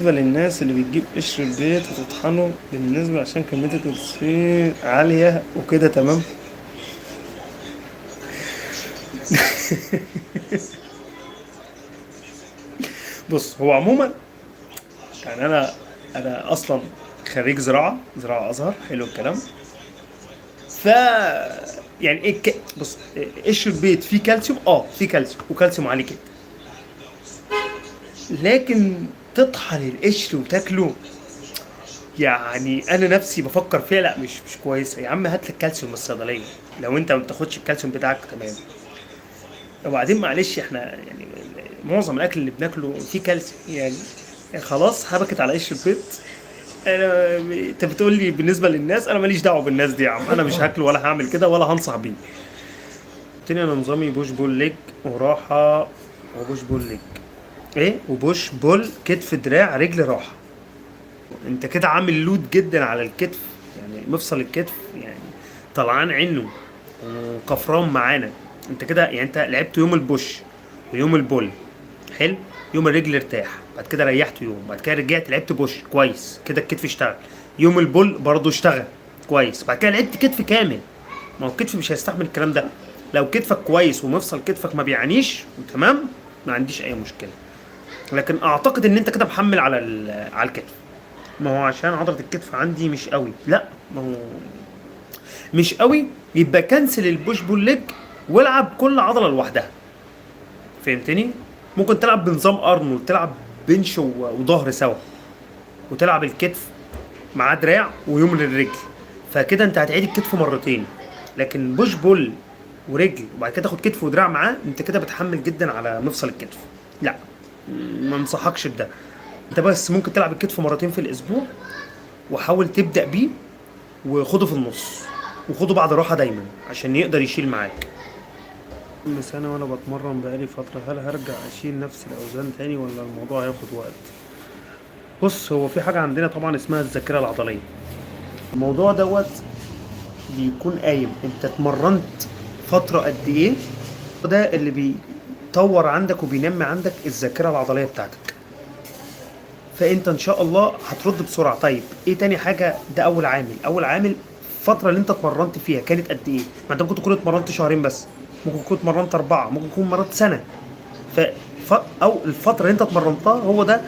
بالنسبة للناس اللي بتجيب قشر البيض وتطحنه، بالنسبة عشان كمية الكالسيوم عالية وكده، تمام. بص، هو عموما يعني انا اصلا خريج زراعة، زراعة ازهر، حلو الكلام. ف يعني ايه بص، قشر البيض فيه كالسيوم، فيه كالسيوم وكالسيوم عالي جدا، لكن تطحن القشر وتاكله، يعني انا نفسي بفكر فيها، لا مش كويسة يا عم. هات لك كالسيوم من الصيدلية لو انت ما بتاخدش الكالسيوم بتاعك، تمام. وبعدين معلش احنا يعني معظم الاكل اللي بناكله فيه كالسيوم، يعني خلاص حبكت على قشر البيض. انت بتقول لي بالنسبة للناس، انا ماليش دعوه بالناس دي يا عم، انا مش هاكله ولا هعمل كده ولا هنصح بيه. قلت لي انا نظامي push pull leg وراحة، و push pull leg ايه، و push pull كتف دراع رجل راحة. انت كده عامل load جدا على الكتف، يعني مفصل الكتف يعني طلعان عينه وكفران معانا. انت كده يعني انت لعبت يوم ال push ويوم ال pull، حلو، يوم الرجل ارتاح، بعد كده ريحت يوم، بعد كده رجعت لعبت push كويس كده، الكتف اشتغل. يوم ال pull برضه اشتغل كويس، بعد كده لعبت كتف كامل. ما هو الكتف مش هيستحمل الكلام ده. لو كتفك كويس ومفصل كتفك ما بيعانيش تمام، ما عنديش اي مشكلة، لكن اعتقد ان انت كده محمل على على الكتف. ما هو عشان عضلة الكتف عندي مش قوي. لا ما هو مش قوي، يبقى cancel ال push pull leg والعب كل عضلة لوحدها، فهمتني؟ ممكن تلعب بنظام ارنولد، تلعب bench وظهر سوا، وتلعب الكتف مع دراع ويوم للرجل، فكده انت هتعيد الكتف مرتين. لكن push pull ورجل وبعد كده تاخد كتف ودراع معاه، انت كده بتحمل جدا على مفصل الكتف. لا ما انصحكش بده. انت بس ممكن تلعب الكتف مرتين في الاسبوع، وحاول تبدا بيه وخده في النص، وخده بعد راحة دايما عشان يقدر يشيل معاك. سنة وانا بتمرن بقالي فترة، هل هرجع اشيل نفس الاوزان تاني ولا الموضوع هياخد وقت؟ بص، هو في حاجة عندنا طبعا اسمها الذاكرة العضلية. الموضوع دوت بيكون قايم انت اتمرنت فترة قد ايه، ده اللي بيطور عندك وبينمي عندك الذاكرة العضلية بتاعتك، فانت ان شاء الله هترد بسرعة. طيب ايه تاني حاجة؟ ده اول عامل. اول عامل الفترة اللي انت اتمرنت فيها كانت قد ايه؟ ما انت ممكن تكون اتمرنت شهرين بس، ممكن تكون اتمرنت 4، ممكن تكون اتمرنت سنة. او الفترة اللي انت اتمرنتها هو ده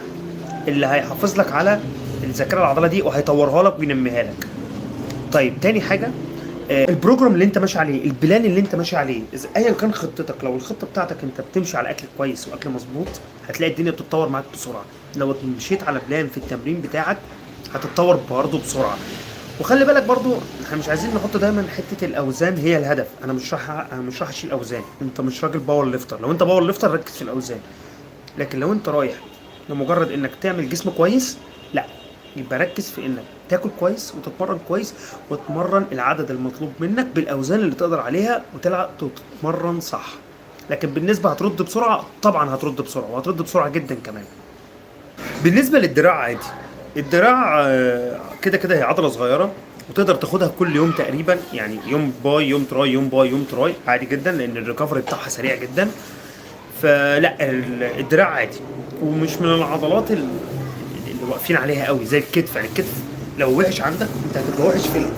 اللي هيحافظ لك على الذاكرة العضلية دي وهيطورها لك وينميها لك. طيب تاني حاجة، ال program اللي انت ماشي عليه، ال plan اللي انت ماشي عليه، ايا كان خطتك، لو الخطة بتاعتك انت بتمشي على اكل كويس واكل مظبوط، هتلاقي الدنيا بتتطور معاك بسرعة. لو مشيت على plan في التمرين بتاعك هتتطور برضه بسرعة. وخلي بالك برضو احنا مش عايزين نحط دايما حتة الاوزان هي الهدف. انا مش رايح اشيل اوزان، انت مش راجل power lifter. لو انت power lifter ركز في الاوزان، لكن لو انت رايح لمجرد انك تعمل جسم كويس، لا، يبقى ركز في انك تاكل كويس وتتمرن كويس، وتمرن العدد المطلوب منك بالاوزان اللي تقدر عليها، وتلعب وتتمرن صح. لكن بالنسبة هترد بسرعة، طبعا هترد بسرعة، وهترد بسرعة جدا كمان. بالنسبة للدراع عادي، الدراع كده كده هي عضلة صغيرة وتقدر تاخدها كل يوم تقريبا، يعني يوم bi يوم tri يوم bi يوم tri، عادي جدا، لان ال recovery بتاعها سريع جدا. فلا الدراع عادي، ومش من العضلات اللي واقفين عليها قوي زي الكتف. يعني الكتف لو وحش عندك انت هتبقى وحش في ال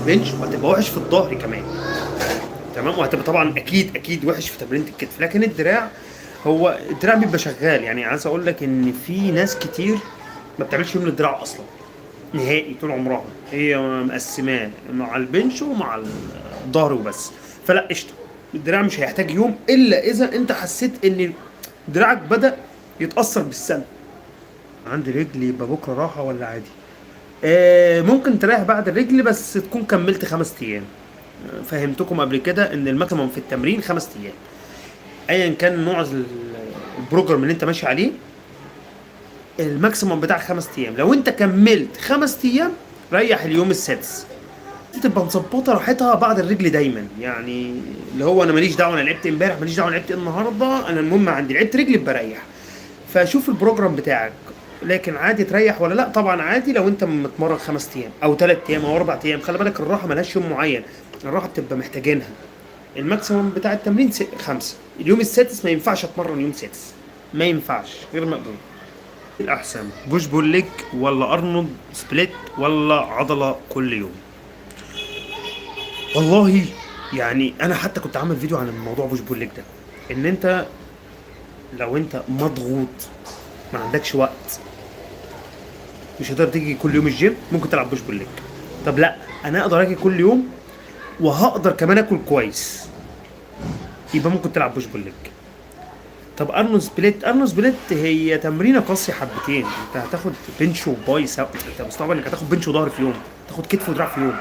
bench، وهتبقى وحش في الظهر كمان، تمام، وهتبقى طبعا اكيد اكيد وحش في تمرينة الكتف. لكن الدراع، هو الدراع بيبقى شغال. يعني عايز اقول لك ان في ناس كتير ما بتعملش يوم للدراع اصلا نهائي طول عمرها، هي مقسماه مع ال bench ومع الظهر وبس. فلا قشطه، الدراع مش هيحتاج يوم الا اذا انت حسيت ان دراعك بدا يتاثر بالسلب. عندي رجل يبقى بكره راحة ولا عادي؟ ممكن تريح بعد الرجل بس تكون كملت 5 ايام. فهمتكم قبل كده ان ال maximum في التمرين 5 ايام، ايا كان نوع ال program اللي انت ماشي عليه، ال maximum بتاع 5 ايام. لو انت كملت 5 ايام ريح اليوم السادس، تبقى مظبطه راحتها بعد الرجل دايما. يعني اللي هو انا ماليش دعوه انا لعبت امبارح، ماليش دعوه انا لعبت النهارده، انا المهم عندي لعبت رجلي بريح. فشوف ال program بتاعك. لكن عادي تريح ولا لا؟ طبعا عادي لو انت متمرن 5 ايام او 3 ايام او 4 ايام. خلي بالك الراحة ملهاش يوم معين، الراحة بتبقى محتاجينها. ال maximum بتاع التمرين 5، اليوم السادس ما ينفعش اتمرن يوم سادس، ما ينفعش، غير مقبول. الاحسن push pull leg ولا Arnold split ولا عضلة كل يوم؟ والله يعني انا حتى كنت عامل فيديو عن الموضوع push pull leg ده، ان انت لو انت مضغوط ما عندكش وقت مش هتقدر تيجي كل يوم الجيم، ممكن تلعب push pull leg. طب لا، انا اقدر اجي كل يوم وهقدر كمان اكل كويس، يبقى ممكن تلعب push pull leg. طب Arnold split، Arnold split هي تمرينه قاسية حبتين، انت هتاخد bench و bi سوا، انت مستوعب انك هتاخد bench وظهر في يوم، تاخد كتف ودراع في يوم،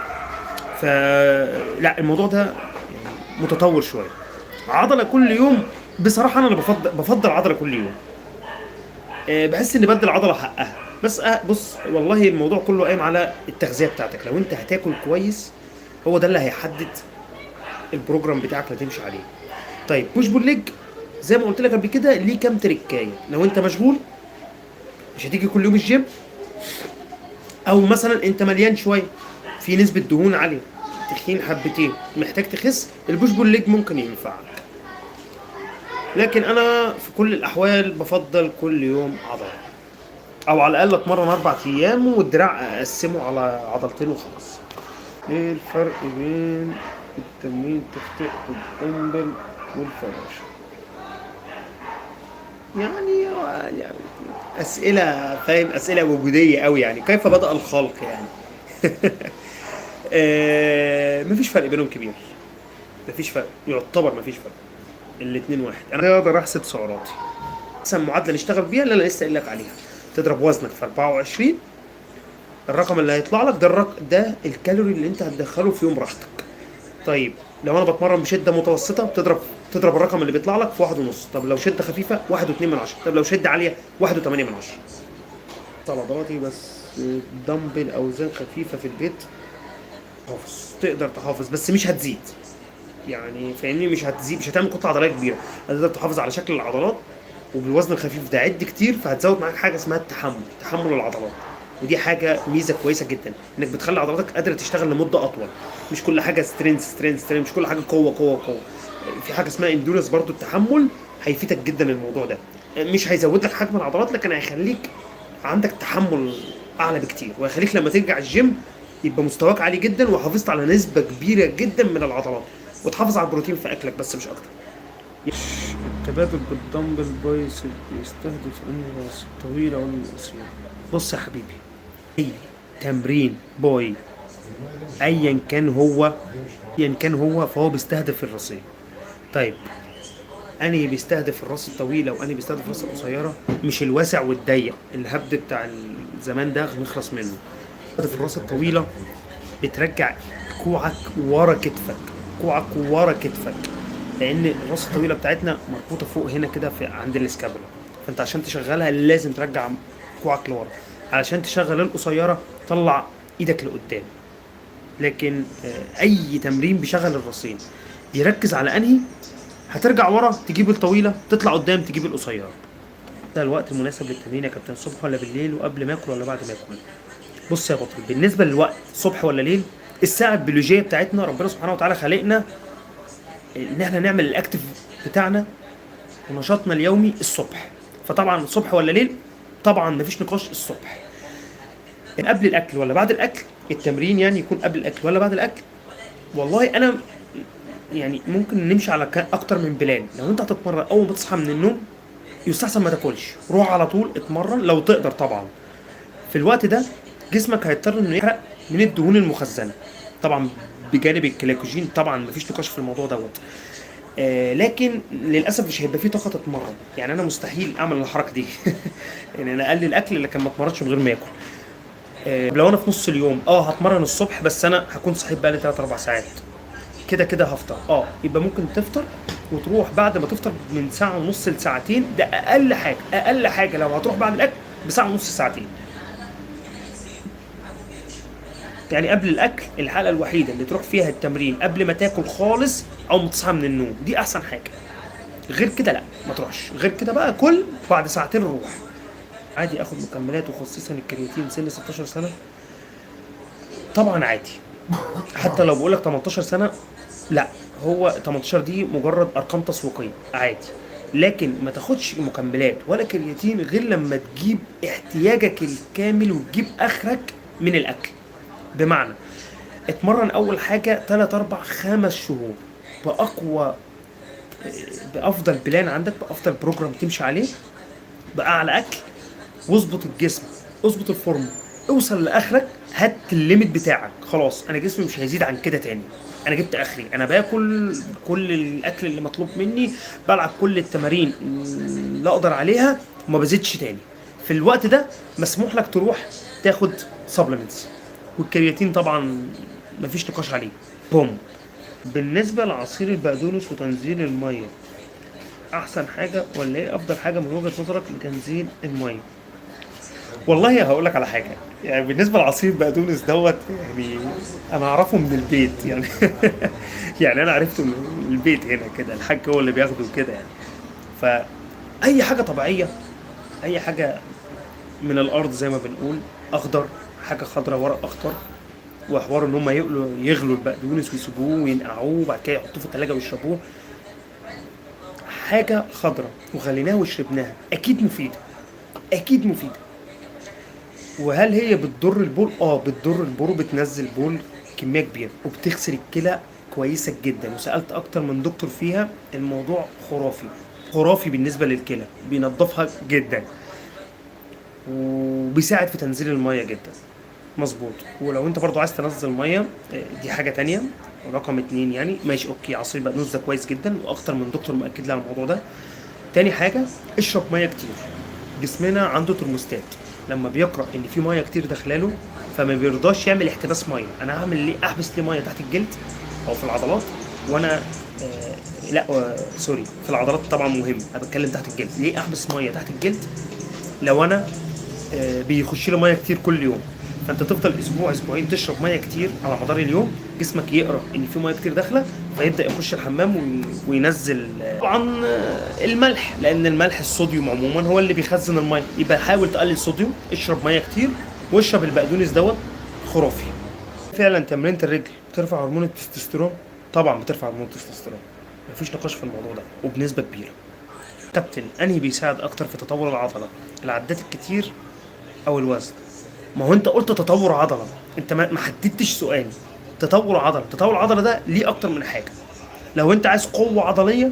فلا الموضوع ده يعني متطور شوية. عضلة كل يوم بصراحة انا اللي بفضل عضلة كل يوم، بحس ان بدي العضلة حقها. بس بص والله الموضوع كله قايم على التغذية بتاعتك، لو انت هتاكل كويس هو ده اللي هيحدد ال program بتاعك اللي هتمشي عليه. طيب push pull leg زي ما قلت لك قبل كده ليه كام تريكايه، لو انت مشغول مش هتيجي كل يوم الجيم، او مثلا انت مليان شوية في نسبه دهون عالية تخين حبتين محتاج تخس، ال push pull leg ممكن ينفعك. لكن انا في كل الاحوال بفضل كل يوم عضلة، او على الاقل اتمرن 4 ايام والدراع اقسمه على عضلتين وخلاص. ايه الفرق بين التمرين تفتح الدمبل والفراشه؟ يعني اسئلة، فاهم، اسئلة وجودية قوي، يعني كيف بدا الخلق يعني. مفيش فرق بينهم كبير، مفيش فرق، يعتبر مفيش فرق، الاتنين واحد. انا اقدر احسب سعراتي، احسن معادلة نشتغل بيها اللي انا لسه قايل لك عليها، تضرب وزنك في 24، الرقم اللي هيطلع لك ده الرقم ده الكالوري اللي انت هتدخله في يوم راحتك. طيب لو انا بتمرن بشده متوسطه تضرب الرقم اللي بيطلع لك في 1.5، طب لو شده خفيفة 1.2، طب لو شده عالية 1.8. عضلاتي بس دمبل اوزان خفيفة في البيت، حافظ، تقدر تحافظ بس مش هتزيد، يعني فاهمني، مش هتزيد، مش هتعمل كتلة عضلية كبيرة، هتقدر تحافظ على شكل العضلات وبالوزن الخفيف ده عد كتير، فهتزود معاك حاجة اسمها التحمل، تحمل العضلات، ودي حاجة ميزة كويسة جدا انك بتخلي عضلاتك قادرة تشتغل لمدة اطول، مش كل حاجة strength strength strength، مش كل حاجة قوة قوة قوة، في حاجة اسمها endurance برضو، التحمل هيفيدك جدا الموضوع ده، مش هيزود لك حجم العضلات لكن هيخليك عندك تحمل اعلى بكتير، وهيخليك لما ترجع الجيم يبقى مستواك عالي جدا وحافظت على نسبه كبيرة جدا من العضلات، وتحافظ على البروتين في اكلك بس مش اكتر. التبادل بال dumbbell biceps بيستهدف انهي راس، الطويلة ولا القصيرة؟ بص يا حبيبي، اي تمرين bi ايا كان هو، ايا كان هو، فهو بيستهدف الراسين. طيب انهي بيستهدف الراس الطويلة وانهي بيستهدف الراس القصيرة؟ مش الواسع والضيق، الهبد بتاع الزمان ده نخلص منه. بيستهدف الراس الطويلة، بترجع كوعك ورا كتفك، كوعك ورا كتفك، لان الراس الطويلة بتاعتنا مربوطة فوق هنا كده في عند ال scapula، فانت عشان تشغلها لازم ترجع كوعك لورا، علشان تشغل القصيرة طلع ايدك لقدام. لكن اي تمرين بيشغل الراسين بيركز على انهي، هترجع ورا تجيب الطويلة، تطلع قدام تجيب القصيرة. ده الوقت المناسب للتمرين يا كابتن، الصبح ولا بالليل، وقبل ما اكل ولا بعد ما اكل؟ بص يا بطل، بالنسبة للوقت صبح ولا ليل، الساعة البيولوجية بتاعتنا ربنا سبحانه وتعالى خلقنا ان احنا نعمل ال active بتاعنا ونشاطنا اليومي الصبح، فطبعا الصبح ولا ليل طبعا مفيش نقاش الصبح. قبل الاكل ولا بعد الاكل؟ التمرين يعني يكون قبل الاكل ولا بعد الاكل؟ والله انا يعني ممكن نمشي على اكتر من plan. لو انت هتتمرن اول ما تصحى من النوم يستحسن ما تاكلش، روح على طول اتمرن لو تقدر طبعا. في الوقت ده جسمك هيضطر انه يحرق من الدهون المخزنه، طبعا بجانب الجلايكوجين، طبعا مفيش نقاش في الموضوع دوت. لكن للاسف مش هيبقى فيه طاقة تتمرن، يعني انا مستحيل اعمل الحركة دي يعني انا اقلل اكل لكن ما اتمرنش من غير ما اكل. لو انا في نص اليوم هتمرن الصبح، بس انا هكون صحيت بقالي 3-4 ساعات، كده كده هفطر. يبقى ممكن تفطر وتروح بعد ما تفطر من ساعة ونص لساعتين، ده اقل حاجة، اقل حاجة لو هتروح بعد الاكل بساعة ونص ساعتين. يعني قبل الاكل الحالة الوحيدة اللي تروح فيها التمرين قبل ما تاكل خالص او ما تصحى من النوم، دي احسن حاجة. غير كده لا ما تروحش، غير كده بقى كل بعد ساعتين روح. عادي اخد مكملات وخصيصا الكرياتين سن 16 سنة؟ طبعا عادي، حتى لو بقولك 18 سنة لا، هو 18 دي مجرد ارقام تسويقية، عادي. لكن ما تاخدش مكملات ولا كرياتين غير لما تجيب احتياجك الكامل وتجيب اخرك من الاكل. بمعنى اتمرن اول حاجة 3 4 5 شهور باقوى، بافضل plan عندك، بافضل program تمشي عليه، باعلى اكل، واظبط الجسم، اظبط الفورمة، اوصل لاخرك، هات ال limit بتاعك. خلاص انا جسمي مش هيزيد عن كده تاني، انا جبت اخري، انا باكل كل الاكل اللي مطلوب مني، بلعب كل التمارين اللي اقدر عليها، وما بزيدش تاني. في الوقت ده مسموح لك تروح تاخد supplements، والكرياتين طبعا مفيش نقاش عليه. بوم. بالنسبة لعصير البقدونس وتنزيل المية، احسن حاجة ولا ايه افضل حاجة من وجهه نظرك لتنزيل المية؟ والله هقول لك على حاجة، يعني بالنسبة لعصير بقدونس دوت، يعني انا اعرفه من البيت يعني يعني انا عرفته من البيت هنا كده، الحاج هو اللي بياخده كده يعني. فاي حاجة طبيعية، اي حاجة من الارض زي ما بنقول، اخضر، حاجة خضراء، ورق اخضر، وحوار ان هم يغلوا البقدونس ويسيبوه وينقعوه وبعد كده يحطوه في الثلاجة ويشربوه. حاجة خضراء وغليناها وشربناها اكيد مفيدة، اكيد مفيدة. وهل هي بتضر البول؟ بتضر البول وبتنزل بول كمية كبيرة وبتغسل الكلى كويسة جدا، وسالت اكتر من دكتور فيها، الموضوع خرافي خرافي بالنسبة للكلى، بينظفها جدا وبيساعد في تنزيل المية جدا. مظبوط. ولو انت برضو عايز تنزل مية، دي حاجة تانية رقم 2 يعني، ماشي okay، عصير بقدونس ده كويس جدا واكتر من دكتور مؤكد لي على الموضوع ده. تاني حاجة، اشرب مية كتير. جسمنا عنده ترموستات، لما بيقرا ان في مية كتير داخلاله فما بيرضاش يعمل احتباس مية. انا هعمل ليه؟ احبس ليه مية تحت الجلد او في العضلات؟ وانا لا sorry، في العضلات طبعا مهم، انا بتكلم تحت الجلد. ليه احبس مية تحت الجلد لو انا بيخش لي مية كتير كل يوم؟ فانت تفضل اسبوع اسبوعين تشرب مية كتير على مدار اليوم، جسمك يقرا ان في مية كتير داخله فيبدا يخش الحمام وينزل. طبعا الملح، لان الملح الصوديوم عموما هو اللي بيخزن المية، يبقى حاول تقلل صوديوم، اشرب مية كتير، واشرب البقدونس دوت خرافي. فعلا تمرينة الرجل بترفع هرمون التستوستيرون؟ طبعا بترفع هرمون التستوستيرون، مفيش نقاش في الموضوع ده وبنسبة كبيرة. كابتن، انهي بيساعد اكتر في تطور العضلة، العدات الكتير او الوزن؟ ما هو انت قلت تطور عضلة، انت ما حددتش سؤال. تطور عضلة، تطور العضلة ده ليه اكتر من حاجة. لو انت عايز قوة عضلية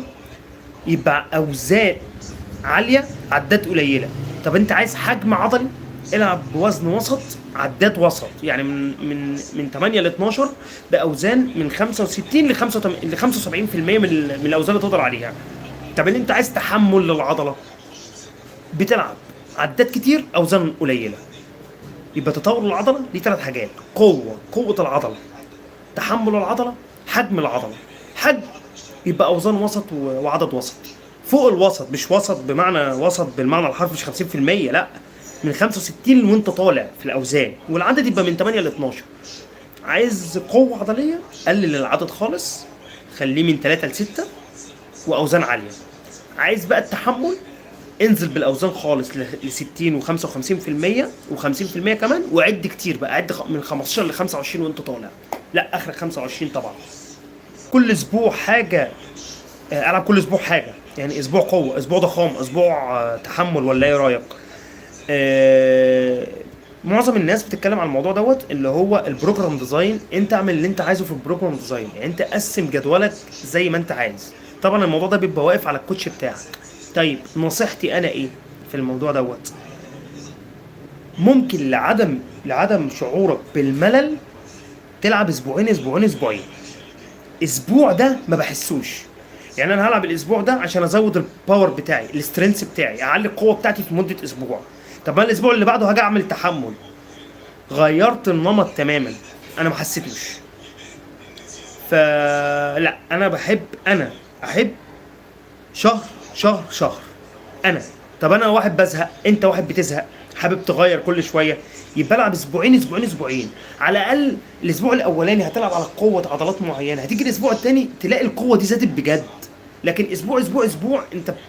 يبقى اوزان عالية عدات قليله. طب انت عايز حجم عضلي، العب بوزن وسط عدات وسط، يعني من 8 ل 12 باوزان من 65 ل 75% من الاوزان اللي تقدر عليها. طب اللي انت عايز تحمل للعضله، بتلعب عدات كتير اوزان قليله. يبقى تطور العضلة ليه 3 حاجات: قوة العضلة، تحمل العضلة، حجم العضلة. حجم يبقى اوزان وسط وعدد وسط، فوق الوسط، مش وسط بمعنى وسط بالمعنى الحرفي، مش 50%، لا، من 65 وانت طالع في الاوزان، والعدد يبقى من 8 ل 12. عايز قوة عضلية، قلل العدد خالص، خليه من 3 ل 6 واوزان عالية. عايز بقى التحمل، انزل بالاوزان خالص ل 60 و55% و50% كمان، وعد كتير بقى، عد من 15 ل 25 وانت طالع، لا اخرك 25 طبعا. كل اسبوع حاجة، العب كل اسبوع حاجة، يعني اسبوع قوة، اسبوع ضخام، اسبوع تحمل، ولا ايه رايك؟ معظم الناس بتتكلم عن الموضوع دوت اللي هو ال program design. انت اعمل اللي انت عايزه في ال program design، يعني انت قسم جدولك زي ما انت عايز. طبعا الموضوع ده بيبقى واقف على ال coach بتاعك. طيب نصيحتي انا ايه في الموضوع دوت؟ ممكن لعدم شعورك بالملل تلعب اسبوعين اسبوعين اسبوعين. اسبوع ده ما بحسوش، يعني انا هلعب الاسبوع ده عشان ازود ال power بتاعي، ال strength بتاعي، اعلي القوة بتاعتي في مده اسبوع. طب انا الاسبوع اللي بعده هاجي اعمل تحمل، غيرت النمط تماما، انا ما حسيتوش. فلا، انا بحب، انا احب شهر شهر شهر. انا طب انا واحد بزهق، انت واحد بتزهق، حابب تغير كل شوية، يبقى العب اسبوعين اسبوعين اسبوعين على الاقل. الاسبوع الاولاني هتلعب على قوة عضلات معينة، هتيجي الاسبوع الثاني تلاقي القوة دي زادت بجد. لكن اسبوع اسبوع اسبوع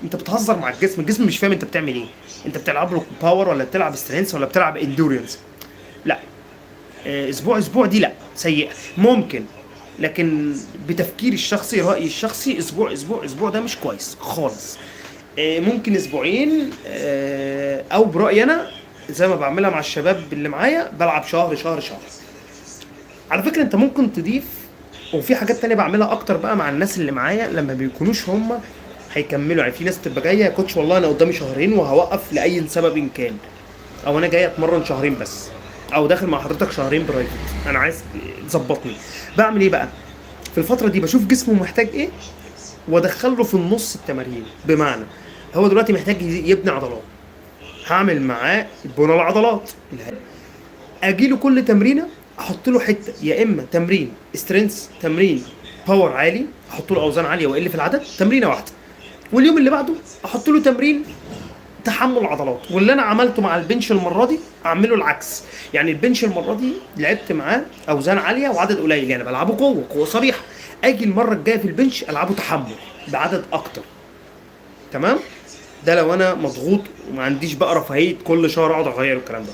انت بتهزر مع الجسم، الجسم مش فاهم انت بتعمل ايه، انت بتلعب له power ولا بتلعب strength ولا بتلعب endurance. لا، اسبوع اسبوع دي لا، سيئه ممكن، لكن بتفكيري الشخصي، رايي الشخصي، اسبوع اسبوع اسبوع ده مش كويس خالص. ممكن اسبوعين، او برايي انا زي ما بعملها مع الشباب اللي معايا بلعب شهر شهر شهر. على فكرة انت ممكن تضيف، وفي حاجات تانية بعملها اكتر بقى مع الناس اللي معايا لما بيكونوش هم هيكملوا. يعني في ناس تبقى جاية يا coach والله انا قدامي شهرين وهوقف لاي سبب إن كان، او انا جاي اتمرن شهرين بس، او داخل مع حضرتك شهرين private، انا عايز تظبطني. بعمل ايه بقى في الفترة دي؟ بشوف جسمه محتاج ايه وادخله في النص التمارين. بمعنى هو دلوقتي محتاج يبني عضلات، هعمل معاه بناء العضلات، اجي له كل تمرينه احط له حتة، يا اما تمرين strength، تمرين power عالي، احط له اوزان عالية واقل في العدد، تمرينه واحدة، واليوم اللي بعده احط له تمرين تحمل عضلات. واللي انا عملته مع ال bench المرة دي اعمله العكس. يعني ال bench المرة دي لعبت معاه اوزان عالية وعدد قليل، يعني بلعبه قوة قوة صريحه، اجي المرة الجاية في ال bench العبه تحمل بعدد اكتر. تمام؟ ده لو انا مضغوط وما عنديش بقى رفاهية كل شهر اقعد اغير الكلام ده.